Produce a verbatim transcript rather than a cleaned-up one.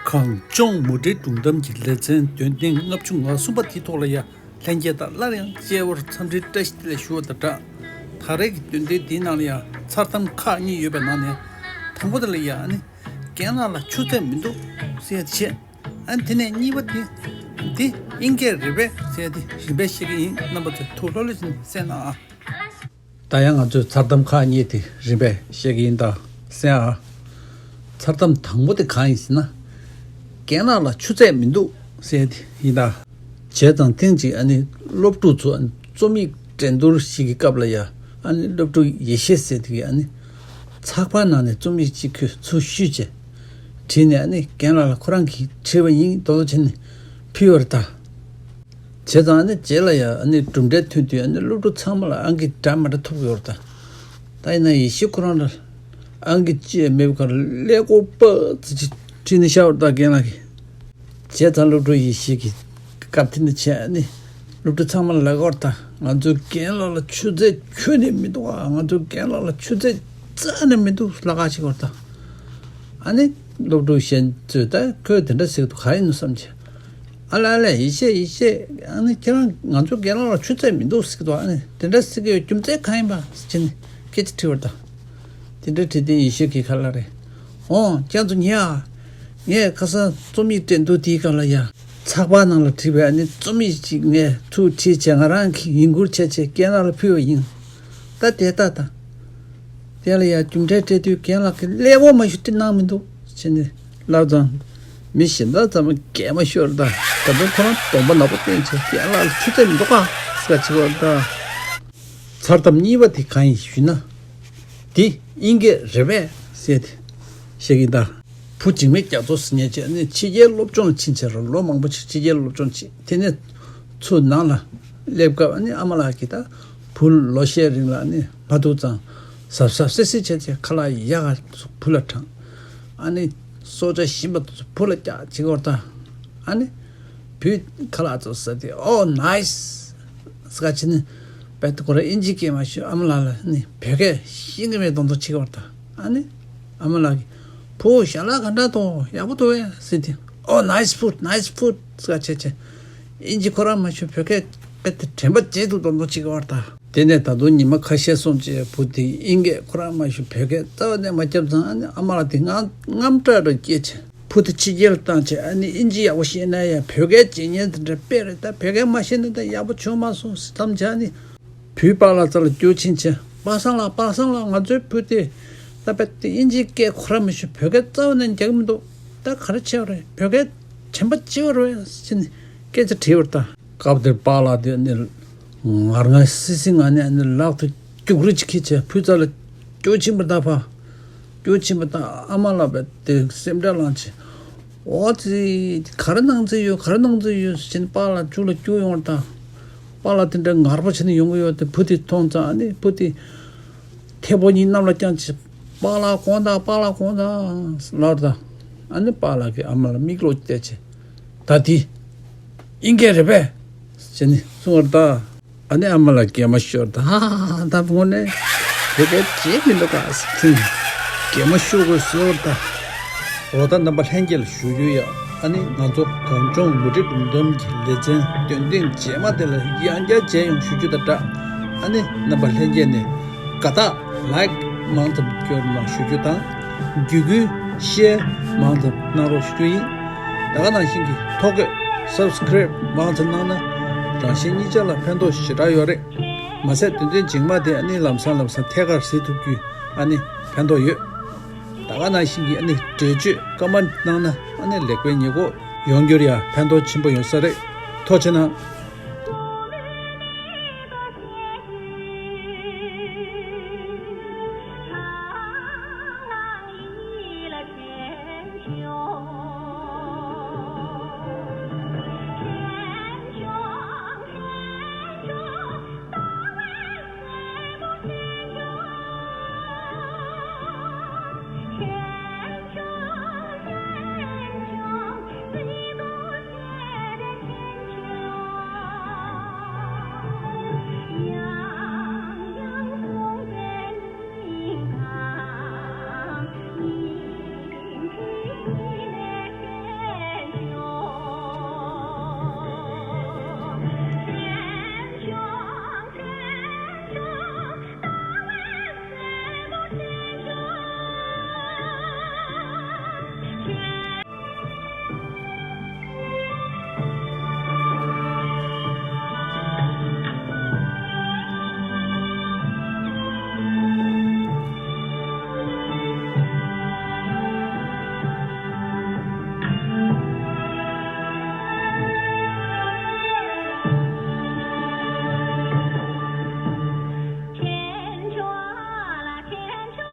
གངས་ལྗོངས་མུ་འབྲེལ་སྒྲུང་གཏམ་གྱི་ལེ་ཚན་འདོན་ཐེངས་ལྔ་བཅུ་ང་གསུམ་པ་དེའི་ཐོག་ལ་ཡ་ལྷན་རྒྱས་དང་སླར་ཡང་མཇལ་བར་འཚམས་འདྲིའི་བཀྲ་ཤིས་བདེ་ལེགས་ཞུ་བ་དང་སྦྲགས། ད་རེས་ཀྱི་འདོན་ཐེངས་འདིའི་ནང་ལ་ཡང་མཚར་གཏམ་ཁག་གཉིས་ཡོད་པའི་ནང་ནས་དང་པོ་དེ་ལ་ཡ་ཨ་ནི་རྒན་ལགས་ལ་ཆུ་ཚད་མི་འདུག་ཟེར་ཡ་དེ་བྱས། ཨ་ནི་དེ་ནས་གཉིས་པ་དེ་འདི་ཨིན་སྐད་རེད་པས་ཟེར་ཡ་དེ་རིམ་པས་བཤད་ཀྱི་ཡིན། རྣམ་པ་ཚོས་ཐུགས་ལྷོད་ལྷོད་བྱས་ནས་གསན་གནང་ཨ། ད་ཡང་ང་ཚོས་མཚར་གཏམ་ཁག་གཉིས་དེ་རིམ་པས་བཤད་ཀྱི་ཡིན་ད། གསན་ཨ། མཚར་གཏམ་དང་པོ་དེ་གང་ཡིན་ཟེར་ན། རྒན་ལགས་ལ་ཆུ་ཚད་མི་འདུག་ཟེར་དེ་ཡིན་ད། བྱས་ཙང་ཐེངས་གཅིག་ཨ་ནི་སློབ་ཕྲུག་ཚོ་ཨ་ནི་རྩོམ་ཡིག་འགྲན་བསྡུར་ཞིག་གི་སྐབས་ལ་ཡ་ཨ་ནི་སློབ་ཕྲུག་ཡེ་ཤེས་ཟེར་དེ་གིས་ཨ་ནི་ཚགས་པར་ནང་ནས་རྩོམ་ཡིག་ཅིག་ཁོས་ཚུར་བཤུས་བྱས། བྲིས་ནས་ཨ་ནི་རྒན་ལགས་ལ་ཁོ་རང་གིས་བྲིས་པ་ཡིན་མདོག་མདོག་བྱས་ནས་ཕུལ་བ་རེད་ད། བྱས་ཙང་ཨ་ནི་རྗེས་ལ་ཡང་ཨ་ནི་གྲུབ་འབྲས་ཐོན་དུས་ཨ་ནི་སློབ་ཕྲུག་ཚང་མ་ལ་ཨང་ཀི་འདྲ་མི་འདྲ་ཐོབ་ཡོད་རེད་ད། ད་ཡིན་ན་ཡེ་ཤེས་ཁོ་རང་ལ་ཨང་ཀི་གཅིག་ཡང་མེད་པའི་ཁར་ཀླད་ཀོར་པ་ཙི་ཅིག་བྲིས་ནས་བཞག་ཡོད་རེད་ད་རྒན་ལགས་ཀྱིས། བྱས་ཙང་སློབ་ཕྲུག་ཡེ་ཤེས་ཀྱིས་སྐབས་དེ་ནས་བྱས་ཨ་ནི་སློབ་ཕྲུག་ཚང་མ་ལ་ལབ་ཀྱི་ཡོད་རེད་ད། ང་ཚོའི་རྒན་ལགས་ལ་ཆུ་ཚད་ཁྱོན་ནས་མི་འདུག་ཨ། ང་ཚོའི་རྒན་ལགས་ལ་ཆུ་ཚད་རྩ་ནས་མི་འདུག་ལབ་ཀྱི་ཡོད་རེད་ད། ཨ་ནི་སློབ་ཕྲུག་གཞན་ཚོས་ད་ཁོས་དེ་འདྲ་ཟེར་གྱི་འདུག་ག་ཡིན་ནམ་བསམ་བྱས། ཨ་ལས་ཨ་ལས་ཡེ་ཤེས་ཡེ་ཤེས། ཨ་ནི་ཁྱེད་རང་ང་ཚོ་རྒན་ལགས་ལ་ཆུ་ཚད་མི་འདུག་ཟེར་གྱི་འདུག་ཨ་ནི་དེ་འདྲ་ཟེར་གྱི་ཡོད་རྒྱུ་མཚན་གང་ཡིན་པ་ཟེར་ནས་སྐད་ཆ་དྲིས་པ་རེད་ད། དེ་འདྲ་དྲིས་དུས་ཡེ་ཤེས་ཀྱིས་ག་ལབ་རེད། འོང་ཁྱེད་ཚོ་ཉན་ཨ། ངས་ཁ་སང་རྩོམ་ཡིག་འགྲན་བསྡུར་དེའི་སྐབས་ལ་ཡ་ཚགས་པར་ནང་ལ་བྲིས་པའི་ཨ་ནི་རྩོམ་ཡིག་ཅིག་ངས་ཚུར་བྲིས་བྱས་ང་རང་གིས་ཡིན་ཁུལ་བྱས་བྱས་རྒན་ལགས་ལ་ཕུལ་བ་ཡིན། ད་དེ་ལྟ་དང་། དེ་ལ་ཡང་རྒྱུ་འབྲས་སྤྲད་དུས་རྒན་ལགས་ཀྱིས་ཀླད་ཀོར་མ་ཞིག་བྲིས་གནང་མི་འདུག་ཟེར་ནས་ལབ་ཙང་། མི་གཞན་དག་ཚང་མ་གད་མོ་ཤོར་ད། ད་དུང་ཁོ་རང་གདོང་པ་ནག་པོ་བསྟན་བྱས་རྒན་ལགས་ལ་ཆུ་ཚད་མི་འདུག་ག་ཟེར་བྱས་པ་ད། མཚར་གཏམ་གཉིས་པ་དེ་གང་ཡིན་ཞུས་ན། དེ་ཨིན་སྐད་རེད་པས་ཟེར་ཏེ་བཤད་ཀྱི་ད། བུ་འཇིགས་མེད་རྒྱ་མཚོ་ཟེར་མཁན་ཅིག་ཨ་ནི་ཕྱི་རྒྱལ་སློབ་སྦྱོང་ལ་ཕྱིན་བྱས་ར་ལོ་མང་པོ་ཅིག་ཕྱི་རྒྱལ་སློབ་སྦྱོང་བྱས། དེ་ནས་ཚུར་ནང་ལ་སླེབས་སྐབས་ཨ་ནི་ཨ་མ་ལགས་ཀྱིས་ད་བུ་ལོ་ཤས་རིང་ལ་ཨ་ནི་མ་ཐུག་ཙང་གཟབ་གཟབ་སིག་སིག་བྱས་བྱས་ཁ་ལག་ཡག་ག་བུ་ལ་དྲངས། ཨ་ནི་སྲོག་ཆགས་ཞིམ་པ་དེ་ཚོ་བུ་ལ་རྒྱག་བྱེད་ཀྱི་ཡོད་རེད་ད། ཨ་ནི་བུས་ཁ་ལག་ཚོ་ཟ་དུས་ཨོ་ནའིས་ཟེར་ག་བྱས་ནས་རྦད་དེ་ཁོ་རང་ཨིན་ཇི་སྐད་མ་ཤེས། ཨ་མ་ལགས་ལ་ནི་བོད་སྐད་ཤེས་ཀྱི་མེད་མདོག་མདོག་བྱེད་ཀྱི་ཡོད་རེད་ད། ཨ་ནི་ཨ་མ་ལགས་ཀྱིས་བུ་ཞལ་ལག་ག་འདྲ་འདུག་ཡག་པོ་འདུག་གས་ཟེར་དུས་ཨོ་ནའིས་ཕུཌ་ནའིས་ཕུཌ་ཟེར་ག་བྱས་བྱས་ཨིན་ཇི་ཁོ་རང་མ་ཤེས་བོད་སྐད་རྦད་དེ་དྲན་པ་བརྗེད་འདུག་མདོག་མདོག་བྱེད་ཀྱི་ཡོད་རེད་ད། དེ་ནས་ད་དུང་ཉི་མ་ཁ་ཤས་སོང་རྗེས་བུ་དེས་ཨིན་སྐད་ཁོ་རང་མ་ཤེས་བོད་སྐད་རྩ་བ་ནས་མ་བརྒྱབ་ཙང་ཨ་ནི་ཨ་མ་ལགས་དེ་དངངས་དངངས་སྐྲག་འདྲ་སྐྱེས་བྱས། བུ་དེ་ཕྱི་རྒྱལ་བཏང་བྱས་ཨ་ནི་ཨིན་ཇི་ཡག་པོ་ཤེས་ན་ཡང་བོད་སྐད་བརྗེད་ཉེན་དེ་འདྲ་དཔེ་རེད་ད། བོད་སྐད་མ་ཤེས་ན་ད་ཡག་པོ་བྱུང་མ་སོང་ཟེར་བསམ་བྱས་ཨ་ནི་བུའི་པཱ་ལགས་རྩ་ལ་སྐྱོར་ཕྱིན་བྱས། པཱ་སངས་ལགས་པཱ་སངས་ལགས། ང་ཚོའི་བུ་དེ་ད་རྦད་དེ་ཨིན་ཇིའི་སྐད་ཁོ་རང་མ་ཤེས་བོད་སྐད་རྩ་བ་ནས་རྒྱག་གི་མི་འདུག་ད་ག་རེ་བྱས་པ་རེད། བོད་སྐད་དྲན་པ་བརྗེད་པ་རེད་ཟེར་ནས་སྐད་ཆ་དྲིས་པ་རེད་ད། སྐབས་དེར་པཱ་ལགས་དེ་ནི་ངར་ངར་སིག་སིག་ངང་ནས་ནི་ལག་ཏུ་སྐྱུག་རི་ཅིག་ཁྱེར་བྱས་བུའི་རྩ་ལ་སྐྱོར་ཕྱིན་པ་ད་ཕ། སྐྱོར་ཕྱིན་པ་ད་ཨ་མ་ལགས་རྦད་དེ་སེམས་ཁྲལ་ལངས་བྱས། འོ་ཙི། ག་རེ་གནང་རྩིས་ཡོད། ག་རེ་གནང་རྩིས་ཡོད་ཟེར་བྱས་ནས་པཱ་ལགས་མཇུག་ལ་སྐྱོར་ཡོང་བ་ད། པཱ་ལགས་དེ་འདྲ་ངར་པོ་བྱས་ནས་ཡོང་གི་ཡོད་དེ། བུ་དེ་མཐོང་ཙང་ཨ་ནི་བུ་དེ་མཐེ་བོ་གཉིས་གནམ་ལ་བརྐྱངས་བྱས། པཱ་ལགས་དགོངས་དག་པཱ་ལགས་དགོངས་དག་ལབ་ད། ཨ་ནི་པཱ་ལགས་ཀྱིས་ཨ་མ་ལ་མིག་ལོག་བལྟས་བྱས། ད་དེ་ཨིན་སྐད་རེད་པས་ཟེར་ནས་གསུངས་པ་རེད་ད། ཨ་ནི་ཨ་མ་ལགས་གད་མོ་ཤོར་ད། ཧ་ཧ་ཧ། ད་དངོས་གནས་བོད་སྐད་བརྗེད་མི་འདུག་ག་ཟེར་ཁྱེད་གད་མོ་ཤོར་དགོས་ཟེར་བ་ད། འོ་ད་རྣམ་པ་ལྷན་རྒྱས་ལ་ཞུ་རྒྱུ་ཡ། ཨ་ནི་ང་ཚོ་གངས་ལྗོངས་མུ་འབྲེལ་སྒྲུང་གཏམ་གྱི་ལེ་ཚན་འདོན་ཐེངས་རྗེས་མ་དེ་ལ་ཡང་བསྐྱར་མཇལ་ཡོང་ཞུ་རྒྱུ་དང་སྦྲགས། ཨ་ནི་རྣམ་པ་ལྷན་རྒྱས་ནས་དགའ་རྟགས་ལའིཀ་མང་ཙམ་སྐྱོར་གནང་ཞུ་རྒྱུ་དང་། བརྒྱུད་སྐུལ་ཤེར་མང་ཙམ་གནང་རོགས་ཞུ་རྒྱུ་ཡིན། ད་ག་ནང་བཞིན་གྱི་ཐོ་འགོད་སབ་སི་ཀ་རེབ་མང་ཙམ་གནང་ན་རང་གཞན་གཉིས་ཆ་ལ་ཕན་ཐོགས་ཞེ་དྲག་ཡོད་རེད། མ་ཟད་འདོན་ཐེངས་རྗེས་མ་དེ་ཨ་ནི་ལམ་སང་ལམ་སང་ཐད་ཀར་གཟིགས་ཐུབ་རྒྱུའི་ཨ་ནི་ཕན་ཐོགས་ཡོད། ད་ག་ནང་བཞིན་གྱི་ཨ་ནི་འགྲེལ་བརྗོད་ཀ་མན་གནང་ན་ཨ་ནི་ལེགས་སྤེལ་ཉེས་འགོག་ཡོང་རྒྱུར་ཡང་ཕན་ཐོགས་ཆེན་པོ་ཡོང་ས་རེད། ཐུགས་རྗེ་གནང་།